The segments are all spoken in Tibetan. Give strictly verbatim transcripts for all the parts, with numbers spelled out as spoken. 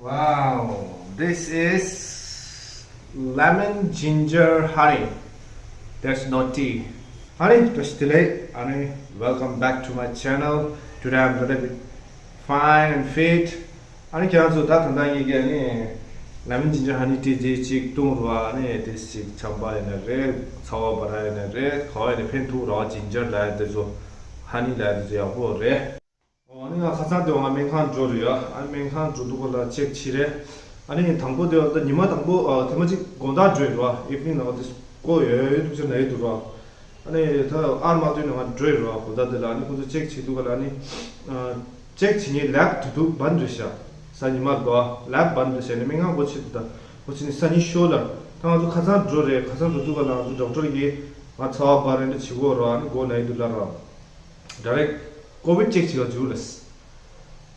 Wow, this is lemon ginger honey. There's no tea. Honey, just delay. Honey, welcome back to my channel. Today I'm gonna be fine and fit. ཨ་ནི་ཁྱེད་རང་ཚོ་ད་ད་ལྟ་ངེད་ཀྱིས་ཨ་ནི་ལེ་མོན་ཇིན་ཇར་ཧ་ནི་ཊི་དེ་ཅིག་བཏུང་རོགས། ཨ་ནི་དེ་ཅིག་ཆམ་པ་ཡིན་ན་རེད། ཚ་བ་བ་ར་ཡིན་ན་རེད། ག་བ་ཡིན་ན་ཕན་ཐོགས་ར། ཇིན་ཇར་ལབ་ཡ་དེ་ཚོ་ཧ་ནི་ལབ་ཡ་དེ་ཚོ་ཡག་པོ་རེད། ཨོ་ཨ་ནི་ང་ཁ་སང་དེ་བ་ང་སྨན་ཁང་འགྲོ་རེད་ཡ། ཨ་ནི་སྨན་ཁང་འགྲོ་དུས་སྐབས་ལ་ཅེག་བྱས་རེད། ཨ་ནི་དང་པོ་དེ་བ་ད་ཉི་མ་དང་པོ་ཨ་ཐེངས་མ་གཅིག་དགོང་དག་འགྲོ་ཡི་ར། ཨིབ་ནིང་ནང་དེ་སྐོར་ཡོད་ཡོད་འདུག་ཅེ་ན་ཡོད་འདུག་ར། ཨ་ནི་ད་ཨར་མ་ཐོན་ནས་ང་འགྲོ་ཡི་ར། དགོང་དག་དེ་ལ་ཨ་ནི་ཁོང་ཚོ་ཅེག་བྱེད་དུས་སྐབས་ལ་ཨ་ནི་ཨ་ཅེག་བྱེད་མཁན་ལེབ་དེ་དུས་བན་རེད་ཤག་གཟའ་ཉི་མ་དགོ་ལེབ་བན་རེད་ཤག་ཨ་ནི་སྨན་ཁང་སྒོ་ཕྱེ་དུས་ད་སྒོ་ཕྱེ་ནས་སང་ཉིན་ཞོགས་ལ་ད་ང་ཚོ་ཁ་སང་འགྲོ་རེད། ཁ་སང་འགྲོ་དུས་སྐབས་ལ་ང་ཚོ་ཌོག་ཊར་གིས་ང་ཚ་བ་བ་ར་འདྲ་བྱེད་དགོས་ར། ཨ་ནི་མགོ་ན་ཡི་འདུག་ལབ་ར། ཌའི་རེག་ཊི་ཀོ་བིཌ་ཅེག་བྱེད་ག་འཇུག་ལབ།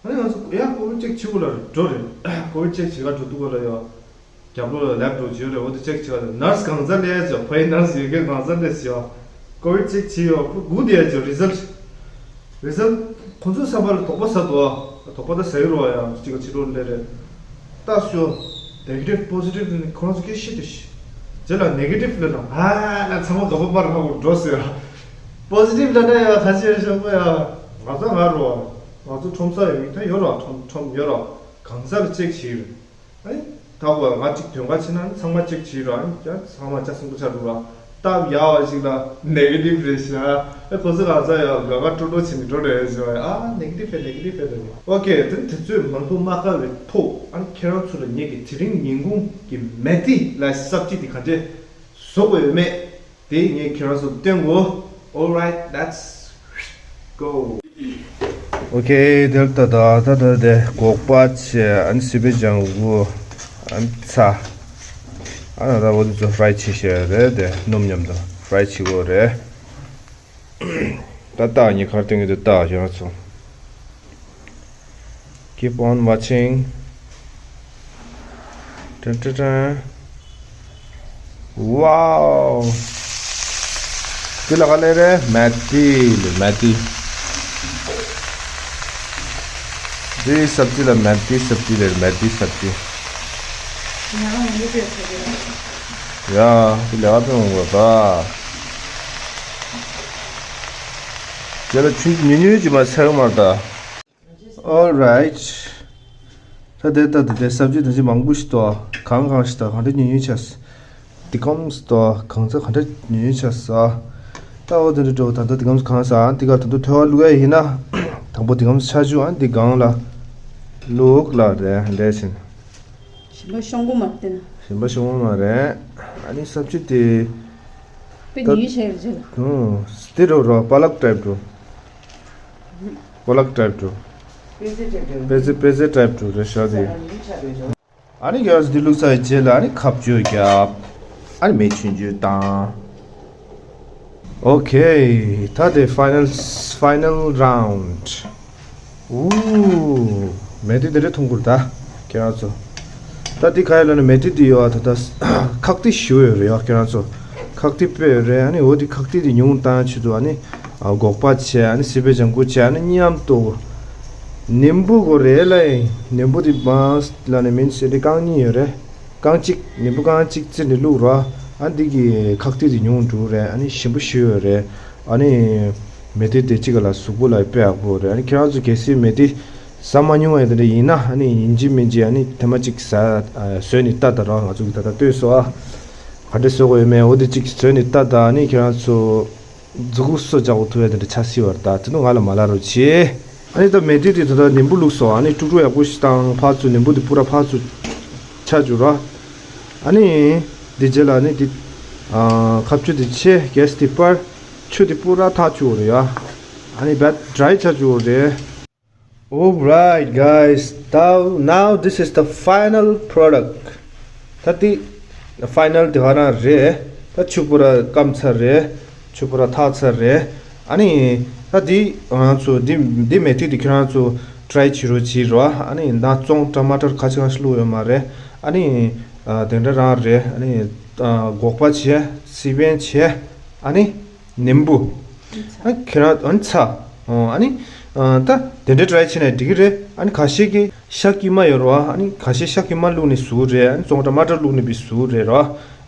ཨ་ནི་ང་ཚོ་ཡ་ཀོ་བིཌ་ཅེག་བྱེད་དགོས་ལབ་འགྲོ་རེད། ཀོ་བིཌ་ཅེག་བྱེད་ག་འགྲོ་དུས་སྐབས་ལ་ཡ་རྒྱབ་ལོགས་ལ་ལེབ་འགྲོ་བྱེད་རེད། འོ་དེ་ཅེག་བྱེད་ག་ནར་སི་གང་ས་སླེབས་བྱས། ཕ་ཡི་ནར་སི་ཡོད་མཁན་གང་ས་སླེབས་བྱས། ཀོ་བིཌ་ཅེག་བྱས་ཡོད་སྒུག་བསྡད་ཡ་བྱས། རི་ཛལ་ཊི་རི་ཛལ་ཊི་ཁོང་ཚོའི་བསམ་པ་ལ་དོགས་པ་ཟ་འདུག་དོགས་པ་ད་ཟ་ཡི་རོ། ཡང་གཅིག་ག་ཕྱི་དྲོ་སླེབས་རེད། ལྟ་ཤོག་ནེ་གེ་ཊིབ་པོ་ཟི་ཊིབ་ནི་ཁོ་རང་ཚོ་སྐད་ཤེས་དེ་ཤི། རྗེས་ལ་ནེ་གེ་ཊིབ་ལབ་ན་ཨ་ན་ཚང་མ་དགའ་པོ་པར་ཧ་གོ་འགྲོ་ཟེར། པོ་ཟི་ཊིབ་ལབ་ན་ཡ་ཁ་ཤས་ཤོག་པ་ཡ། ང་ཚོ་ང་རོ། ང་ཚོ་ཁྲོམ་ས་ཡོད་མི་ད་ཡོད་ར། ཁྲོམ་ཁྲོམ་ཡོད་ར། གང་ས་ལ་ཅེག་བྱེད་ཡོད། ཨེ། ད་གོ་ང་གཅིག་དོན་ཁ་ཕྱིན་ན་ཚང་མ་ཅེག་བྱེད་ར། ཨེ། ཡ་ཚང་མ་ཅ་སུན་པོ་ཆགས་འགྲོ་ར། སྟབས་ཡག་པ་ཞིག་ལ་ནེ་གེ་ཊིབ་རེད་ཤག་ཨེ། ཁོ་ཚོ་གང་ས་ཡ་དགའ་དགའ་སྤྲོ་སྤྲོ་བྱེད་ནས་འགྲོ་རེད་ཟེར་བ་ཡ། ཨ་ནེ་གེ་ཊིབ་ཨེ་ནེ་གེ་ཊིབ་ཨེ་ད་ནི། ཨོ་ཁེ། དེ་དུས་ཚོད་མང་པོ་མ་བཀག་པའི་ཐོག་ཨ་ནི་ཁྱེད་རང་ཚོ་ལ་ངེད་ཀྱི་དེ་རིང་ཉིན་གུང་གི་མེ་ཏི་ལ་སབ་ཇི་དེ་ག་འདྲས་བཟོ་དགོས་ཡོད་མེད། དེ་ངས་ཁྱེད་རང་ཚོ་སྟོན་གོ། Alright, let's go. ཨོ་ཁེ། དེར་ད་ད་ད་ད་དེ་སྒོག་པ་བྱས། ཨ་ནི་སི་པན་ལྗང་གུ། ཨ་ནི་ཚྭ། ཨ་ན་ད་འོ་དེ་ཚོ་ཧྥ་རའི་བྱེད་བྱས་རེད། དེ་སྣུམ་མཉམ་དུ་ཧྥ་རའི་བྱེད་དགོས་རེད། ད་ད་ངས་ག་རེ་སྟོན་གྱི་འདུག་ལྟ། ཁྱེད་རང་ཚོ། Keep on watching. ཏན་ཏན་ཏན། Wow. འདི་ལ་ག་ལེ་རེད། མེ་ཏི་ལེ། མེ་ཏི། འདི་སབ་ཇི་ལ་མེ་ཏི་སབ་ཇི་ལེ། མེ་ཏི་སབ་ཇི། ཡ། འདི་ལས་ཀ་ཕན་འོང་ག་ད། དེ་ལ་ཆུ་ཉུང་ཉུང་ཅིག་མ་ཟེར་མ་ད། Alright. ད་དེ་ད་དེ་དེ་སབ་ཇི་ད་ཅི་མང་པོ་ཞིག་འདུག་གང་གང་ཞིག་ད་གང་འདྲ་ཉུང་ཉུང་ཆགས། འདི་གམ་འདུག་གང་ཚ་གང་འདྲ་ཉུང་ཉུང་ཆགས། ད་འོ་དེ་འདྲ་འགྲོ། ད་ད་འདི་གམ་གང་ས། འདི་ག་ད་དུ་ཐོ་བ་བླུག་ཡ་ཡིན་ན། དང་པོ་འདི་གམ་ཆ་ཆུ། ཨ་འདི་གང་ལ་བླུག་ལ་རེད། འདྲ་ཞིག་ཞིམ་པ་ཤོང་གོ་མ་རེད་ན། ཞིམ་པ་ཤོང་གོ་མ་རེད། ཨ་ནི་སབ་ཇི་དེ། དཔེ་ད་ཉུང་ཉུང་ཆགས་རེད་ལ། ཨུ། དེ་རོ་རོ་པ་ལག་ཊའིབ་འགྲོ། པ་ལག་ཊའིབ་འགྲོ། པེ་ཙེ་པེ་ཙེ་ཊའིབ་འགྲོ་རེད་ཤག་དེ། ཨ་ནི་གལ་སྲིད་འདི་བླུགས་ཚར་བའི་རྗེས་ལ་ཨ་ནི་ཁ་གཅོད་རྒྱབ། ཨ་ནི་མེ་ཆུང་ཆུང་བཏང་། ཨོ་ཁེ། ད་དེ་ཕའི་ནལ་ཕའི་ནལ་རའུན་ཌི། ཨུ། མེ་ཏི་དེ་འདྲ་འཐུང་དགོས་རེད་ད། ཁྱེད་རང་ཚོ། ད་འདི་ག་ཡོད་ལབ་ན་མེ་ཏི་འདི་ཡོད་ཨ། ད་ད་ཁག་ཏི་ཞུ་ཡོད་རེད་ཡ། ཁྱེད་རང་ཚོ། ཁག་ཏི་དཔེ་ཡོད་རེད། ཨ་ནི་འོ་འདི་ཁག་ཏི་འདི་ཉུང་བཏང་ཆེད་དུ་ཨ་ནི་ཨ་སྒོག་པ་བྱས། ཨ་ནི་སི་པན་ལྗང་གུ་བྱས། ཨ་ནི་མཉམ་དུ་ནིམ་བུ་དགོས་རེད་ལ། ནིམ་བུ་འདི་མང་ལ་ནི་མིན་ཟེར་ཏེ་རྐང་གཉིས་ཡོད་རེད། རྐང་གཅིག་ནིམ་བུ་རྐང་གཅིག་བཙིར་ནས་བླུགས་རོགས། ཨ་འདི་གི་ཁག་ཏི་འདི་ཉུང་འགྲོ་རེད། ཨ་ནི་ཞིམ་པོ་ཞུ་ཡོད་རེད། ཨ་ནི་མེ་ཏི་དེ་གཅིག་ལ་གཟུགས་པོ་ལ་དཔེ་ཡག་པོ་རེད། ཨ་ནི་ཁྱེད་རང་ཚོ་གལ་སྲིད་མེ་ཏི་ཟ་མ་མྱོང་བ་དེ་འདྲ་ཡིན་ན། ཨ་ནི་ཡིན་གཅིག་མིན་གཅིག་ཨ་ནི་ཐེངས་མ་གཅིག་ཟ་ཨ་བཟོས་ནས་ལྟ་ད་རོགས། ང་ཚོ་གི་ད་ལྟ་ལྟོས་སོ་ཨ། ག་འདྲ་བཟོ་དགོས་ཡོད་མེད་འོ་དེ་གཅིག་བཟོས་ནས་ལྟ་ད། ཨ་ནི་ཁྱེད་རང་ཚོ་མཛུ་གུ་སོ་རྒྱག་གོ་ཐུབ་ཡ་དེ་འདྲ་ཆགས་སྲིད་པ་རེད་ད། དེ་ནོ་ང་ལ་མ་ལབ་རོགས་བྱེད། ཨ་ནི་ད་མེ་ཏི་དེ་ད་ལྟ་ནིམ་བུ་བླུགས་སོ། ཨ་ནི་དཀྲུག་དཀྲུག་ཡག་པོ་ཞིག་བཏང་། ཕར་ཚུར་ནིམ་བུ་དེ་སྤུ་ར་ཕར་ཚུར་ཆགས་བཅུག་རོགས། ཨ་ནི་དེ་རྗེས་ལ་ཨ་ནི་དེ་ཨ་ཁ་གཅོད་དེ་བྱས། གེ་སི་དེ་སྤར། ཆུ་དེ་སྤུ་ར་ཐག་བཅུག་རེད་ཡ། ཨ་ནི་བད་ཌ་རའི་ཆགས་བཅུག་རེད། Alright, guys, now, now this is the final product. ད་དེ་ཕའི་ནལ་དེ་ག་རང་རེད། ད་ཆུ་སྤུ་ར་སྐམ་ཚར་རེད། ཆུ་སྤུ་ར་ཐག་ཚར་རེད། ཨ་ནི་ད་དེ་ང་ཚོ་དེ་དེ་མེ་ཏི་དེ་ཁྱེད་རང་ཚོ་ཊ་རའི་བྱེད་རོགས་བྱེད་རོགས། ཨ་ནི་ནག་ཚོང་ཊ་མ་ཊར་ཁ་ཅིག་ཁ་ཅིག་བླུགས་ཡོད་མ་རེད། ཨ་ནི་ཨ་དེ་འདྲ་རང་རེད། ཨ་ནི་ཨ་སྒོག་པ་བྱས། སི་པན་བྱས། ཨ་ནི་ནིམ་བུ། ཨ་ཁྱེད་རང་ཨ་ནི་ཚྭ། ཨོ་ཨ་ནི་ ཨ། ད་དེ་འདྲའི་ཊ་རའི་བྱས་ནས་འགྲིག་གི་རེད། ཨ་ནི་ཁ་ཤས་ཀྱིས་ཤ་དཀྱུས་མ་ཡོད་རེད་བ། ཨ་ནི་ཁ་ཤས་ཤ་དཀྱུས་མ་བླུགས་ནས་བཟོ་གི་རེད། ཨ་ནི་བཙོང་ཁྲ་དམར་ཁྲ་བླུགས་ནས་བཟོ་གི་རེད་ར།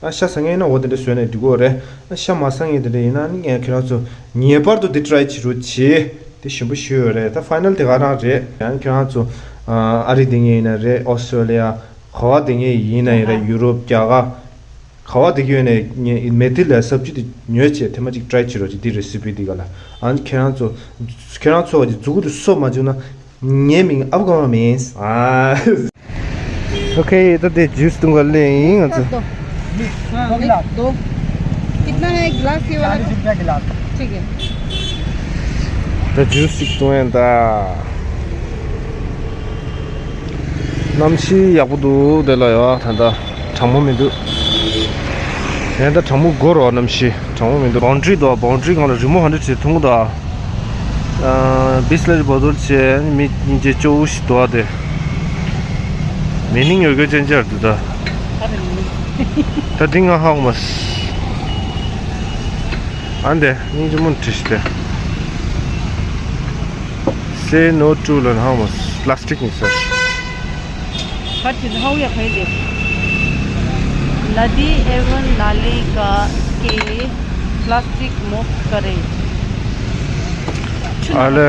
ཨ། ཤ་ཟ་མཁན་ཡིན་ན་འོ་དེ་འདྲ་བཟོས་ནས་འགྲིག་གི་རེད། ཨ། ཤ་མ་ཟ་མཁན་དེ་འདྲ་ཡིན་ན་ཨ་ནི་ཁྱེད་རང་ཚོ་ངེས་པར་དུ་དེ་ཊ་རའི་བྱེད་རོགས་བྱེད། དེ་ཞིམ་པོ་ཞེ་པོ་ཡོད་རེད། ད་ཕའི་ནལ་དེ་ག་རང་རེད། ཨ་ནི་ཁྱེད་རང་ཚོ། ཨ། ཨ་རི་བསྡད་མཁན་ཡིན་ན་རེད། ཨོ་སི་ཊྲེ་ལི་ཡ། ག་པར་བསྡད་མཁན་ཡིན་ན་ཡིན་ར། ཡུ་རོབ། རྒྱ་གར། ག་པར་བསྡད་ཀྱི་ཡོད་ནའི་མེ་ཏི་ལ་སབ་ཇི་དེ་ཉོས་བྱས་ཐེངས་མ་གཅིག་ཊ་རའི་བྱེད་རོགས་བྱེད། དེ་རེ་སི་པི་དེ་ག་ལ། ཨ་ནི་ཁྱེད་རང་ཚོ། ཁྱེད་རང་ཚོ་གི་མཛུ་གུ་དེ་སོ་མ་བཅུག་ན། ངའི་མིང་ཨབ་ག་མ་མིན། ཨ། ཨོ་ཁེ། ད་དེ་ཇུས་བཏུང་ག་སླེབས་ཡིན་ང་ཚོ། हाँ, एक, दो। कितना है ग्लास ये वाला? चालीस रुपया गिलास। ठीक है। ད་ཇུས་ཅིག་བཏུང་ཡིན་ད། གནམ་གཤིས་ཡག་པོ་འདུག་དེ་ལ་ཡོད་ད་ལྟ། གྲང་མོ་མི་འདུག་དེ་ལྟ་གྲང་མོ་དགོས་རེད་བ། གནམ་གཤིས་གྲང་མོ་མི་འདུག་བའུན་ཌ་རི་འདུག་བའུན་ཌ་རི་སྒང་ལ་རི་མོ་ག་འདྲ་བྱས་མཐོང་གི་འདུག་ཨ། ཨ། བི་སི་ལེ་རི་བོ་ཊལ་བྱས། མི་སྙིང་རྗེ་སྐྱོ་བོ་ཞིག་འདུག་ཨ། དེ་མི་ནིང་ཡོད་དགོས་ཅན་ཅར་འདུག་ད། ད་འདི་ང་ཧ་གོ་མ་སོང་། ཨ། འདི་སྙིང་རྗེ་མོ་བྲིས་ཏེ། Say no to ལ་ཧ་གོ་མ་སོང་། པ་ལ་སི་ཊིག་ཡིན་ཟེར། हर चीज हाँ, ये खाई दे। नदी एवं नाले का के प्लास्टिक मुक्त करें। ཨ་ལེ།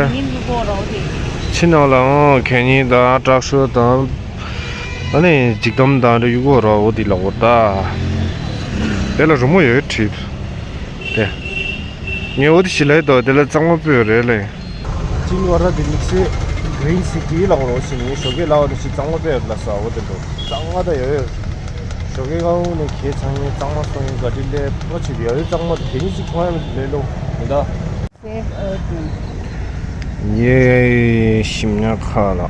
ཕྱི་ནང་ལའང་གད་སྙིགས་དང་དྲག་ཤོས་དང་། ཨ་ནི་འགྱིག་དམ་དང་འདྲ་གཡུག་གོ་ར། འོ་དེ་ལ་འོ་ད། དེ་ལ་རི་མོ་ཡོད་བྲིས་དེ། ངས་འོ་དེ་ཞིག་ལབ་དོ། དེ་ལ་གཙང་མ་སྤོས་རེད་ལེ། ཅིན་ཝ་ར་དེ་དམིགས་བསལ་གྷི་རིན་སི་ཊི་ལ་འོ་ཞིག་ངས་ཞོགས་ཀས་ལ་འོ་དེ་ཞིག་གཙང་མ་སྤོས་ལ་ས་འོ་དེ་འགྲོ་གཙང་མ་ད་ཡོད་ཡོད། ཞོགས་ཀས་སྔ་པོ་ནས་གད་ཚང་ཡིན། གཙང་མ་སོང་ཡིན། ག་དྲི་ལས་པོ་ཆེ་ཡོད་ཡོད། གཙང་མ་དེ་དེ་ནི་ཅིག་མཐོང་ཡ་མེད་ལེ་ལོ་མི་ད། ཡེ། ཞིམ་ཉག་ཁ་ལ།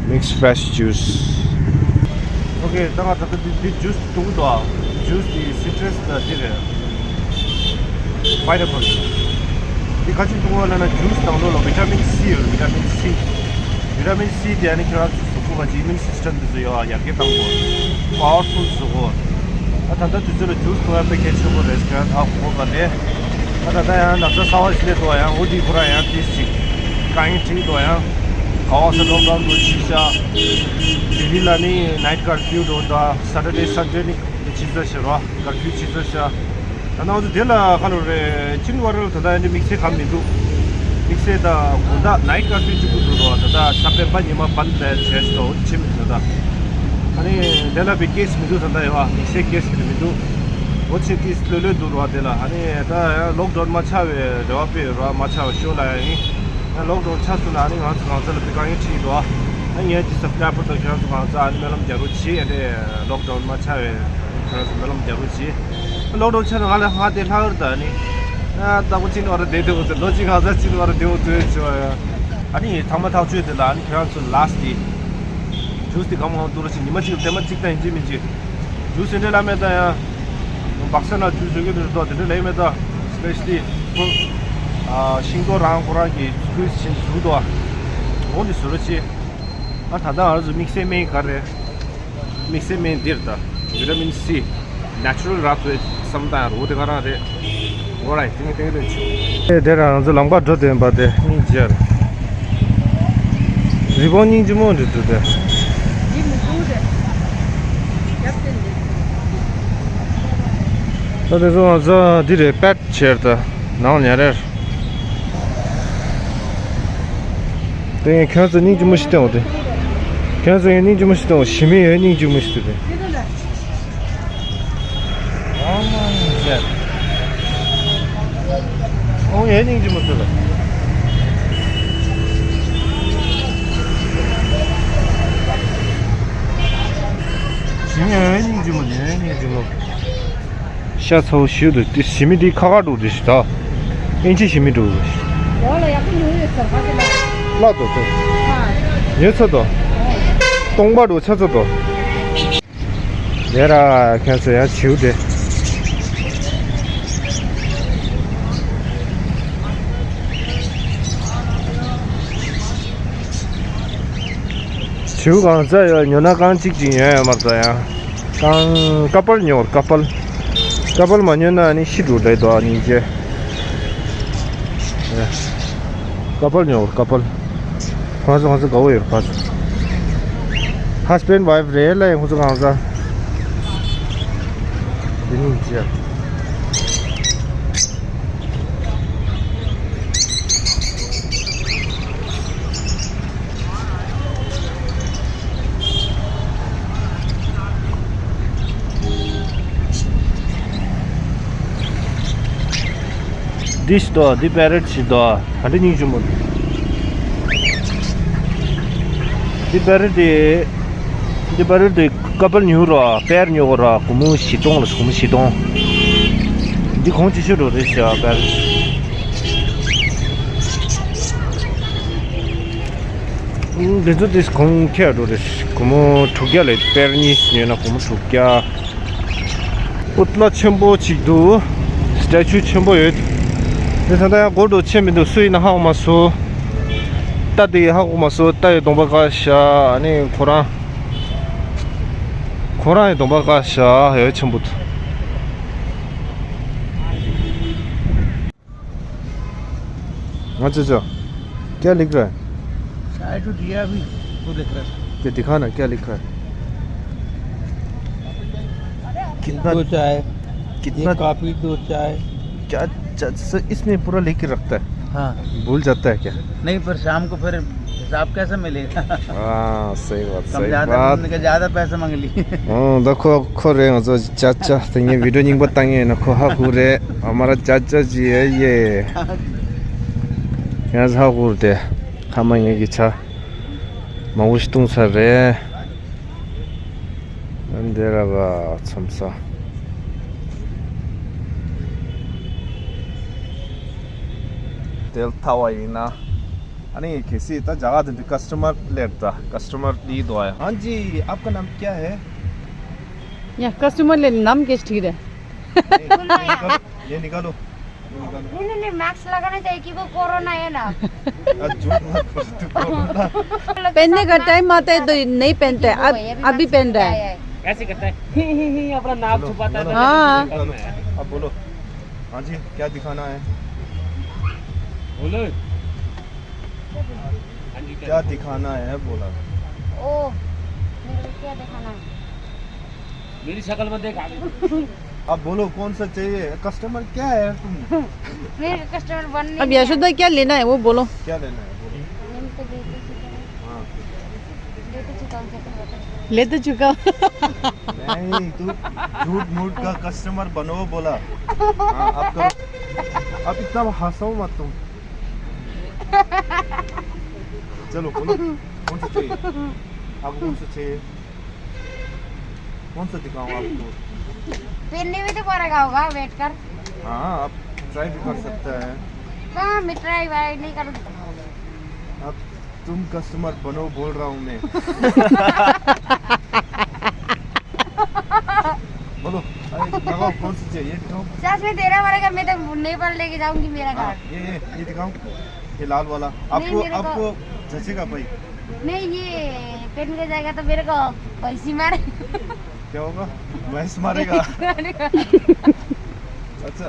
Mix fresh juice. ཨོ་ཁེ། ད་ང་ད་ལྟ་འདི་འདི་ཇུས་འཐུང་གི་འདུག་ཨ། ཇུས་འདི་སི་ཊྲས་དང་འདི་རེད། པའི་ནེ་པལ་རེད། འདི་ག་ཅི་འཐུང་བ་ལབ་ན་ཇུས་ནང་ལོགས་ལ་བི་ཊ་མིན་སི་ཡོད་རེད། བི་ཊ་མིན་སི། བི་ཊ་མིན་སི་དེ་ཨ་ནི་ཁྱེད་རང་ཚོ་གཟུགས་པོ་ག་ཅི་ཨི་མིའུན་སི་སི་ཊམ་དེ་ཚོ་ཡོད་ཨ། ཡར་རྒྱས་གཏང་དགོས། པ་ཝར་ཕུལ་བཟོ་དགོས། ད་ད་ལྟ་དུས་ཚོད་ལ་ཇུས་འཐུང་ཡ་དཔེ་གལ་ཆེན་པོ་རེད་ཟེར་ད་གོ་ག་ལེ། ད་ད་ལྟ་ཡང་ན་ཚ་གསར་བ་ཞིག་སླེབས་འདུག་ཨ། ཡང་འོ་དེའི་ཁོ་རང་ཡང་ཏིས་ཅིག་དཀའ་ངལ་འཕྲད་འདུག་ཡང་ག་བ་ས་ལོག་ཌའུན་འགྲོ་ཕྱིན་ཤག་ལྡི་ལི་ལ་ནི་ནའིཊ་ཀར་ཕིའུ་འགྲོ་ད། སེ་ཊར་ཌེ་སན་ཌེ་ནི་ཕྱིན་ཚར་ཤག་ར། ཀར་ཕིའུ་ཕྱིན་ཚར་ཤག་ད་ནང་དུ་དེ་ལ་ཁ་ལོ་རེ་ཅིན་ཝ་རལ་ད་ལྟ་ཡང་དམིགས་བསལ་གང་མི་འདུག་དམིགས་བསལ་ད་དགོང་དག་ནའིཊ་ཀར་ཕིའུ་གཅིག་པུ་འདུག་རོ། ད་ལྟ་ཤ་སྤེན་པ་ཉི་མ་བན་ད་བྱས་སོ་ཕྱིན་མི་འདུག་ད་ཨ་ནི་དེ་ལ་བི་ཀེ་སི་མི་འདུག་ད་ལྟ་ཡོད་ཨ། དམིགས་བསལ་ཀེ་སི་མི་འདུག་འོ་ཕྱིན་ཏིས་ལོས་ལོས་འདུག་རོ། དེ་ལ་ཨ་ནི་ད་ཡང་ལོག་ཌའུན་མ་ཆགས་པའི་རེ་བ་དཔེ་རོ། མ་ཆགས་པ་ཤོ་ལ་ཡང་ཡིན། ཡང་ལོག་ཌའུན་ཆགས་སོང་ན་ཨ་ནི་ང་ཚོ་གང་ཚ་ལ་བི་གང་ཡང་ཁྲིད་འདུག་ཨ། ངས་ཀྱི་སབ་སི་ཀ་རའི་བར་དང་ཁྱེད་རང་ཚོ་གང་ཚ་ཨ་ནི་སྨོན་ལམ་རྒྱག་རོགས་བྱེད། ཨ་ནི་ལོག་ཌའུན་མ་ཆགས་པའི་ཁྱེད་རང་ཚོ་སྨོན་ལམ་རྒྱག་རོགས་བྱེད། ལོག་ཌའུན་ཆགས་ན་ང་ལ་ཧ་དེ་ལྷག་རེད་ད་ནི། ཨ། ལྟ་བུ་ཅིན་ཝ་རལ་བསྡད་དེ་འོ་དེ་ལོ་གཅིག་ཁ་ཚ་ཅིན་ཝ་རལ་བསྡད་འོ་དེ་ཆེ་བ་ཡ། ཨ་ནི་ཐ་མ་ཐག་ཆོད་དེ་ལ་ཨ་ནི་ཁྱེད་རང་ཚོ་ལ་སི་ཊི་དེ། ཇུས་དེ་གང་མང་འདུག་ར་ཅིག་ཉི་མ་གཅིག་ལ་ཐེངས་མ་གཅིག་ད་ཡིན་གཅིག་མིན་གཅིག་ཇུས་དེ་འདྲ་ལ་མེད་ད་ཡ། སྦག་ས་ན་ཇུས་བཟོ་གི་འདུག་དོ་དེ་འདྲ་ལ་མེད་ད། སི་པེ་ཤ་ལི་ཁོ། ཨ། ཤིང་ཏོག་རང་ཁོ་རང་གི་སྐུ་ཕྱིན་བཟོ་འདུག་ཨ། འོ་འདི་བཟོ་ར་ཅིག་ཨ། ད་ལྟ་ང་ཚོ་དམིགས་བསལ་སྨན་ག་རེ། དམིགས་བསལ་སྨན་འདིར་ད་བི་ཊ་མིན་སི་ནེ་ཅུ་རལ་རག་ཏུ་བསམ་སྟངས་རུ་དེ་ག་རང་རེད། ཨོ་རའིཊ། ཏིང་ཏིང་ཏིང་ཆུ། དེ་རང་ཚོ་ལམ་ཁ་འགྲོ་དེ་ཡིན་པ་དེ་སྙིང་རྗེ་རེད། རི་བོང་སྙིང་རྗེ་མོ་འདྲ་འདུག་དེ། འདི་མི་འདུག་རེད། རྒྱབ་དེ་འདི། ད་དེ་ཚོ་ང་ཚོ་འདི་རེད། པེད་ཆེར་ད་ནང་ཉ་རེར། དེ་ངས་ཁྱོད་ཚོ་སྙིང་རྗེ་མོ་ཞིག་བསྟན་འོ་དེ། ཁྱོད་ཚོ་ངས་སྙིང་རྗེ་མོ་ཞིག་བསྟན་འོ། ཞི་མི་ཡོད་སྙིང་རྗེ་མོ་ཞིག་འདུག་དེ། ཨོ་མའི་གོཌ། ཨོ་ཡ་སྙིང་རྗེ་མོ་ཟེར་བས། ཞི་མི་ཡོད་སྙིང་རྗེ་མོ་ཡོད་སྙིང་རྗེ་མོ། ཤ་ཚ་བོ་ཞིག་འདུག་དེ་ཞི་མི་དེ་ཁ་ཁ་འགྲོ་དེ་ཞིག་ད། ཨིན་ཅི་ཞི་མི་འགྲོ་དེ་ཞིག་འོ་ལ་ཡག་པོ་ཉོས་ཡོད་ཟེར་ག་ཅི་ལ། ལ་དོ་དོ། ཨ། ཉོས་ཚ་དོ། སྟོང་པ་འགྲོ་ཆ་ཚ་དོ། ཡ་ར་ཁྱེད་ཚོ་ཡང་བྱིའུ་དེ། བྱིའུ་གང་ཚ་ཡོད་ཉོ་ན་གང་གཅིག་གཅིག་ཉོ་ཡ་མ་རེད་ད་ཡང་། གང་ཀ་པལ་ཉོ་ཀ་པལ། ཀ་པལ་མ་ཉོ་ན་ནི་ཤི་འགྲོ་ལེ་དོ་ཨ་ནི་ཀྱེ། ཀ་པལ་ཉོ་ཀ་པལ། ཁོང་ཚོ་ཁོང་ཚོ་དགའ་བོ་ཡོད་ཁོང་ཚོ། ཧ་སི་བྷེན་ཌི་ཝའི་ཕི་རེད་ལ་ཡང་ཁོང་ཚོ་གང་ཟ། དེ་ནི་ཅི་ཡ། འདི་ཞིག་དོ། འདི་པེ་རེ་ཊི་ཞིག་དོ། ག་འདྲ་སྙིང་རྗེ་མོ། འདི་པེ་རེ་ཊི། འདི་པེ་རེ་ཊི་ཀ་པལ་ཉོ་ར། པེར་ཉོ་ར། སྒོར་མོ་བཞི་སྟོང་ལ། སྒོར་མོ་བཞི་སྟོང་། འདི་གོང་ཆེ་ཤོས་འགྲོ་རེད་ཤག་པེར། འདི་ཚོ་དེ་གོང་ཁྱད་འགྲོ་རེད། སྒོར་མོ་དྲུག་བརྒྱ་ལས། པེར་གཉིས་ཉོས་ན་སྒོར་མོ་དྲུག་བརྒྱ། ཨོ་ཏི་ལ་ཆེན་པོ་གཅིག་འདུག་སི་ཊེ་ཅུ་ཆེན་པོ་ཡོད། དེ་ད་ལྟ་ཡང་སྒོར་འགྲོ་ཆེ་མི་འདུག་སུ་ཡིན་ན་ཧ་གོ་མ་སོང་། རྟ་དེ་ཧ་གོ་མ་སོང་། རྟ་ཡི་གདོང་པ་ཀ་ཤ། ཨ་ནི་ཁོ་རང་། ཁོ་རང་ཡི་གདོང་པ་ཀ་ཤ་ཡོད་ཆེན་པོ་འདུག हाँ चाचा, क्या लिख रहा है? चाय तो दिया अभी, वो देख रहा था। ये दिखाना, क्या लिख रहा है? कितना, दो चाय, कितना, एक कॉफी, दो चाय। क्या, चा-, सर, इसमें पूरा लिख के रखता है? हाँ। भूल जाता है क्या? नहीं, पर शाम को फिर हिसाब कैसे मिलेगा? हाँ, सही बात, कम सही ज़्यादा बात। उन्होंने कहा, ज़्यादा पैसे मांग लिए। हाँ, देखो, खो रहे हो, जो चाचा, तो ये वीडियो नहीं बताएंगे ना, खो हा खो रहे। हमारा चाचा जी है ये। यहाँ से हा खो रहे। हम आएंगे कि चा। मावुश तुम सर रे। འདི་ར་བ་ཚོམ་ས། དེལ་ཐ་བ་ཡིན་ན། ཨ་ནི་གལ་སྲིད་ད་རྒྱ་གར་དུ་འདི་ཀ་སི་ཊ་མར་སླེབས། ད་ཀ་སི་ཊ་མར་འདི་འདུག་ཨ། हाँ जी, आपका नाम क्या है? या कस्टमर ले नाम कैसे ठीक है? ये निकालो, ये निकालो। नहीं, नहीं, नहीं, मास्क लगाना चाहिए कि वो कोरोना है ना। आज झूठ मत बोल, तू कोरोना। पहनने का टाइम आता है तो नहीं पहनते, अब अभी पहन रहा है। ऐसे करता है, ही, ही, ही, अपना नाक छुपाता है। हाँ। अब बोलो। हाँ जी, क्या दिखाना है? बोलो। हाँ जी, क्या दिखाना है बोला। ओ, मेरे को क्या दिखाना है? मेरी शक्ल मत देख। आप बोलो, कौन सा चाहिए? कस्टमर क्या है यार तुम? मेरे को कस्टमर बनने अब नहीं यशोदा है। क्या लेना है वो बोलो। क्या लेना है बोलो। मैंने तो दे दी थी। हाँ। दे तो चुका हूँ, क्या पता। ले तो चुका। नहीं, तू झूठ मूठ का कस्टमर बनो बोला। हाँ, अब करो। अब इतना हंसो मत तुम। चलो, बोलो, कौन सा चाहिए? आपको कौन सा चाहिए? कौन सा दिखाऊं आपको? पहनने में तो पड़ेगा होगा, बैठ कर। हाँ, आप ट्राई भी कर सकता है। हाँ, मैं ट्राई वाई नहीं करूँगा। अब तुम कस्टमर बनो बोल रहा हूँ मैं। बोलो, अरे, लगाओ, कौन सी चाहिए? दिखाओ। सच में तेरा पड़ेगा, मैं तो नेपाल लेके जाऊंगी मेरा हाँ, घर। ये, ये, ये दिखाओ, ये लाल वाला। नहीं, आपको, मेरे को आपको जचेगा भाई? नहीं, ये पहन के जाएगा तो मेरे को भैंसी मारे। क्या होगा? भैंस मारेगा। अच्छा,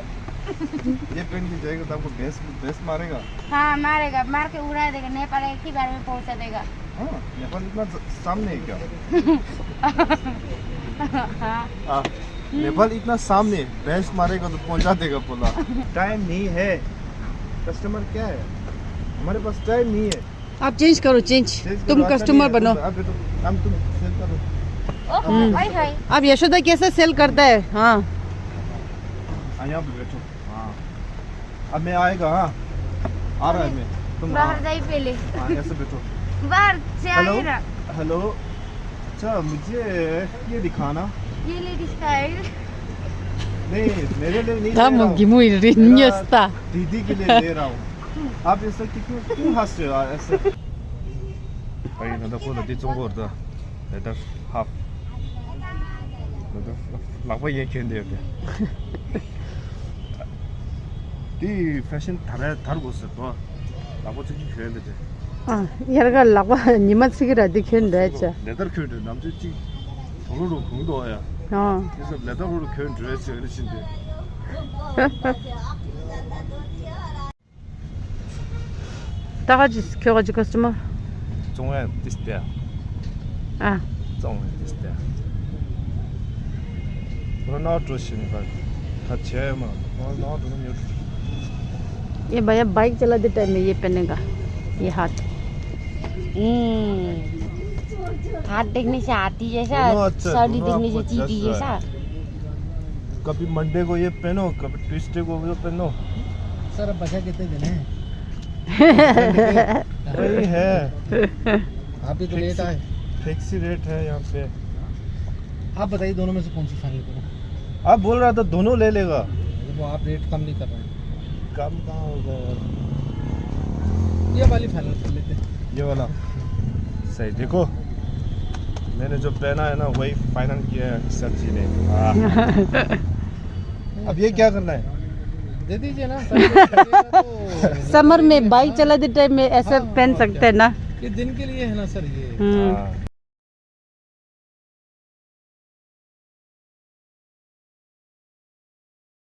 ये पहन के जाएगा तो आपको भैंस, भैंस मारेगा? हाँ, मारेगा, मार के उड़ा देगा, नेपाल एक ही बार में पहुंचा देगा। हाँ, नेपाल इतना स-, सामने है क्या? हाँ। आ, नेपाल इतना सामने है, भैंस मारेगा तो पहुंचा देगा बोला। टाइम नहीं है। कस्टमर क्या है? हमारे पास टाइम नहीं है। आप चेंज करो, चेंज। चेंज करो, तुम अच्छा कस्टमर नहीं है, बनो। तुम, आप तो, हम तुम सेल करो। ओहो, हम्म। हाय, हाय। अब यशोदा कैसे सेल करता है? हाँ। हाँ, यहाँ पे बैठो। हाँ। अब मैं आएगा, हाँ। आ रहा है मैं। तुम बाहर हाँ। जाइए पहले। हाँ, ऐसे बैठो। बाहर से हेलो, आइए ना। हेलो। अच्छा, मुझे ये दिखाना। ये लेडीज का है। नहीं, मेरे लिए नहीं ले रहा हूँ। मेरा दीदी के लिए ले रहा हूँ। आप ऐसा क्यों, क्यों हंस रहे हो ऐसा? भाई, ना तो खोल दी चुंगो था। इधर हाफ। मतलब, लगभग ये खेल दे थे। དེ་ཕེ་ཤན་དར་དར་དགོས་ཟེར་དོ། ལག་པ་ཚིག་གཅིག་གྱོན་འདི་དེ། ཨ། ཡར་ག་ལག་པ་ཉི་མ་ཚིག་ར་འདི་གྱོན་འདྲ་ཆ། ལེ་དར་གྱོན་འདྲ་ནམ་ཚོད་ཅིག་དུག་ལོག་རུ་གུང་དོ་ཡ། ཨ། དེ་ཚོ་ལེ་དར་རུ་གྱོན་འདྲ་ཆ་ནི་ཕྱིན་ཏེ། ད་ག་ཅི་ཁྱོད་ག་ཅི་ཀ་སི་ཊ་མར། བཙོང་ཡ་ཏིས་ཏེ། ཨ། བཙོང་ཡ་ཏིས་ཏེ། རོ་ནལ་ཌོ་ཤི་ནི་པ། ད་ཆེ་མ། རོ་ནལ་ཌོ་ནི་ཉོ། ये भैया बाइक चलाते टाइम में ये पहनेगा, ये हाथ। हम्म, हाथ देखने से हाथी जैसा, दोनों अच्छा है, साड़ी दोनों देखने से आपको चींटी जच रहा जैसा। है। कभी मंडे को ये पहनो, कभी ट्यूसडे को वो पहनो। सर, अब बचा कितने दिन हैं? वही है। आप भी तो लेट आए। फिक्स ही रेट है यहाँ पे। आप बताइए, दोनों में से कौन सी फाइनल करूँ? आप बोल रहा था दोनों ले लेगा। वो आप रेट कम नहीं कर रहे हैं। कम कहाँ होगा यार? ये वाली फाइनल कर लेते हैं। ये वाला सही। देखो, मैंने जो पहना है ना, वही फाइनल किया है सर जी ने। हाँ। अब ये क्या करना है? दे दीजिए ना सर। समर में बाइक चलाते टाइम में ऐसा हाँ, पहन और सकते क्या? हैं ना। ये दिन के लिए है ना सर, ये। हम्म। हाँ।